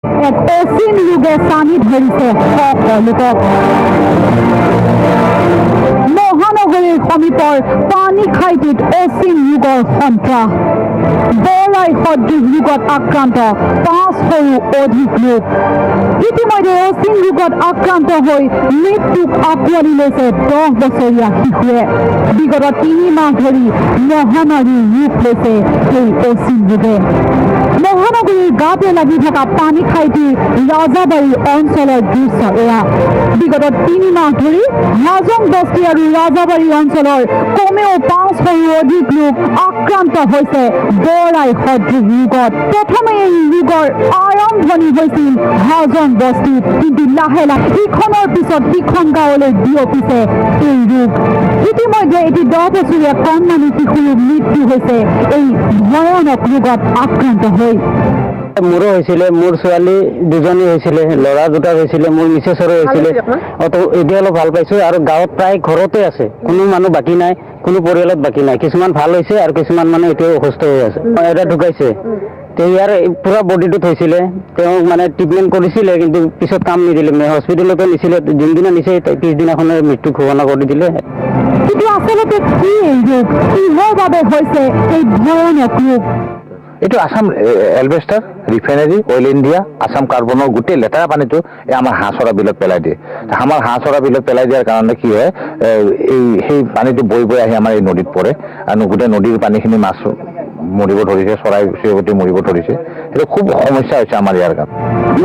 এক অচিন ৰোগে ছানি ধৰিছে শ শ লোকক। মহানগৰীৰ সমীপৰ পানীখাইটিত অচিন ৰোগৰ সন্ত্ৰাস। বৰাই সদৃশ ৰোগত আক্ৰান্ত 500ৰো অধিক লোক। ইতিমধ্যে অচিন ৰোগত আক্ৰান্ত হৈ মৃত্যুক আঁকোৱালি লৈছে 10 বছৰীয়া শিশুৱে। বিগত 3 মাহ ধৰি মহামাৰীৰ ৰূপ লৈছে এই অচিন ৰোগে। মহানগৰীৰ গাতে লাগি থকা পানীখাইটিৰ ৰাজাবাৰী অঞ্চলৰ দৃশ্য এয়া। বিগত 3 মাহ ধৰি হাজং বস্তি আৰু ৰাজাবাৰী অঞ্চলৰ কমেও 500ৰো অধিক লোক আক্ৰান্ত হৈছে বৰাই সদৃশ ৰোগত। প্ৰথমে এই ৰোগৰ আৰম্ভণি হৈছিল হাজং বস্তিত, কিন্তু লাহে লাহে ইখনৰ পিছত সিখন গাঁৱলৈ বিয়পিছে এই ৰোগ। ইতিমধ্যে এটি 10 বছৰীয়া কণমানি শিশুৰ মৃত্যু হৈছে এই ভয়ানক ৰোগত আক্ৰান্ত হৈ। মোৰো হৈছিলে, মোৰ ছোৱালী দুজনী হৈছিলে, ল'ৰা দুটা হৈছিলে, মোৰ মিছেছৰো হৈছিলে। তো এতিয়া অলপ ভাল পাইছো। আৰু গাঁৱত প্ৰায় ঘৰতে আছে, কোনো মানুহ বাকী নাই, কোনো পৰিয়ালত বাকী নাই। কিছুমান ভাল হৈছে আৰু কিছুমান মানুহ এতিয়াও অসুস্থ হৈ আছে। এটা ঢুকাইছে, তেওঁ ইয়াৰ পুৰা বডিটোত হৈছিলে। তেওঁক মানে ট্ৰিটমেণ্ট কৰিছিলে, কিন্তু পিছত কাম নিদিলে। হস্পিটেলতো নিছিলে, যোনদিনা নিছে পিছদিনাখনে মৃত্যু ঘোষণা কৰি দিলে। কিন্তু আচলতে কি এই ৰোগ? কিহৰ বাবে হৈছে এই ভয়ানক ৰোগ? এইটো আছাম এলবেষ্টাৰ ৰিফাইনাৰী, অইল ইণ্ডিয়া, আছাম কাৰ্বনৰ গোটেই লেতেৰা পানীটো এই আমাৰ হাঁহ চৰা বিলত পেলাই দিয়ে। আমাৰ হাঁহ চৰা বিলত পেলাই দিয়াৰ কাৰণে কি হয়, এই সেই পানীটো বৈ বৈ আহি আমাৰ এই নদীত পৰে আৰু গোটেই নদীৰ পানীখিনি মাছ মৰিব ধৰিছে, চৰাই চিৰিকটি মৰিব ধৰিছে। সেইটো খুব সমস্যা হৈছে আমাৰ ইয়াৰ কাৰণে।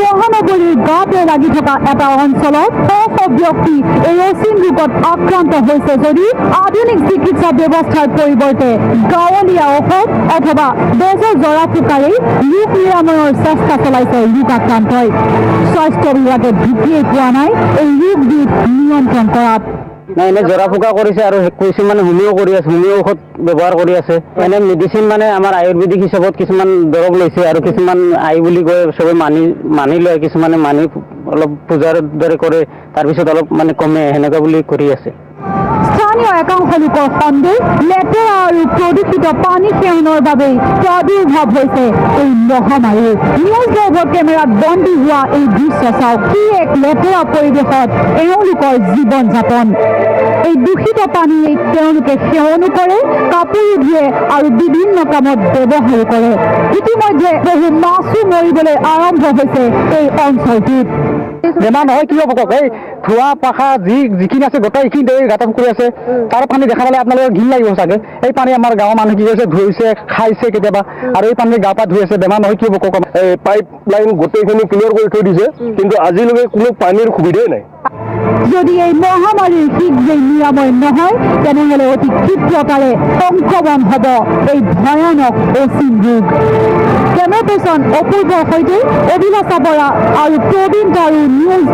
মহানগৰীৰ গাতে লাগি থকা এটা অঞ্চলত শ শ ব্যক্তি এই অচিন ৰোগত আক্ৰান্ত হৈছে যদিও আধুনিক চিকিৎসা ব্যৱস্থাৰ পৰিৱৰ্তে গাঁৱলীয়া ঔষধ অথবা বেজৰ জৰা ফুকাৰেই ৰোগ নিৰাময়ৰ চেষ্টা চলাইছে ৰোগাক্ৰান্তই। স্বাস্থ্য বিভাগে ঢুকিয়েই পোৱা নাই এই ৰোগবিধ নিয়ন্ত্ৰণ কৰাত। নাই, এনে জৰা ফুকা কৰিছে আৰু কিছুমানে হোমিঅ' কৰি আছে, হোমিঅ' ঔষধ ব্যৱহাৰ কৰি আছে। এনে মেডিচিন মানে আমাৰ আয়ুৰ্বেদিক হিচাপত কিছুমান দৰৱ লৈছে আৰু কিছুমান আই বুলি কয়, চবে মানি মানি লয়, কিছুমানে মানি অলপ পূজাৰ দৰে কৰে, তাৰপিছত অলপ মানে কমে, সেনেকুৱা বুলি কৰি আছে। স্থানীয় একাংশ লোকৰ সন্দেহ, লেতেৰা আৰু প্ৰদূষিত পানী সেৱনৰ বাবেই প্ৰাদুৰ্ভাৱ হৈছে এই মহামাৰীৰ। নিউজ লাইভৰ কেমেৰাত বন্দী হোৱা এই দৃশ্য চাওক, কি এক লেতেৰা পৰিৱেশত এওঁলোকৰ জীৱন যাপন। এই দূষিত পানী তেওঁলোকে সেৱনো কৰে, কাপোৰো ধুৱে আৰু বিভিন্ন কামত ব্যৱহাৰো কৰে। ইতিমধ্যে বহু মাছো মৰিবলৈ আৰম্ভ হৈছে এই অঞ্চলটোত। বেমাৰ নহয় কি হ'ব কওক? এই ধোৱা পাখা যি যিখিনি আছে গোটেই এইখিনিতে এই গাঁতা পুখুৰী আছে, তাৰ পানী দেখা পালে আপোনালোকৰ ঘিণ লাগিব চাগে। এই পানী আমাৰ গাঁৱৰ মানুহ কি কৰিছে, ধুইছে, খাইছে কেতিয়াবা আৰু এই পানী গা পা ধুই আছে। বেমাৰ নহয় কি হ'ব কওক? এই পাইপ লাইন গোটেইখিনি ক্লিয়াৰ কৰি থৈ দিছে, কিন্তু আজিলৈকে কোনো পানীৰ সুবিধাই নাই। যদি এই মহামাৰীৰ শীঘ্ৰেই নিৰাময় নহয়, তেনেহ'লে অতি ক্ষিপ্ৰতাৰে সংক্ৰমণ হ'ব এই ভয়ানক অচিন ৰোগ। কেমেৰা পাৰ্চন অপূৰ্বৰ সৈতে অভিলাষা বৰা আৰু প্ৰবীণ তাৰু, নিউজ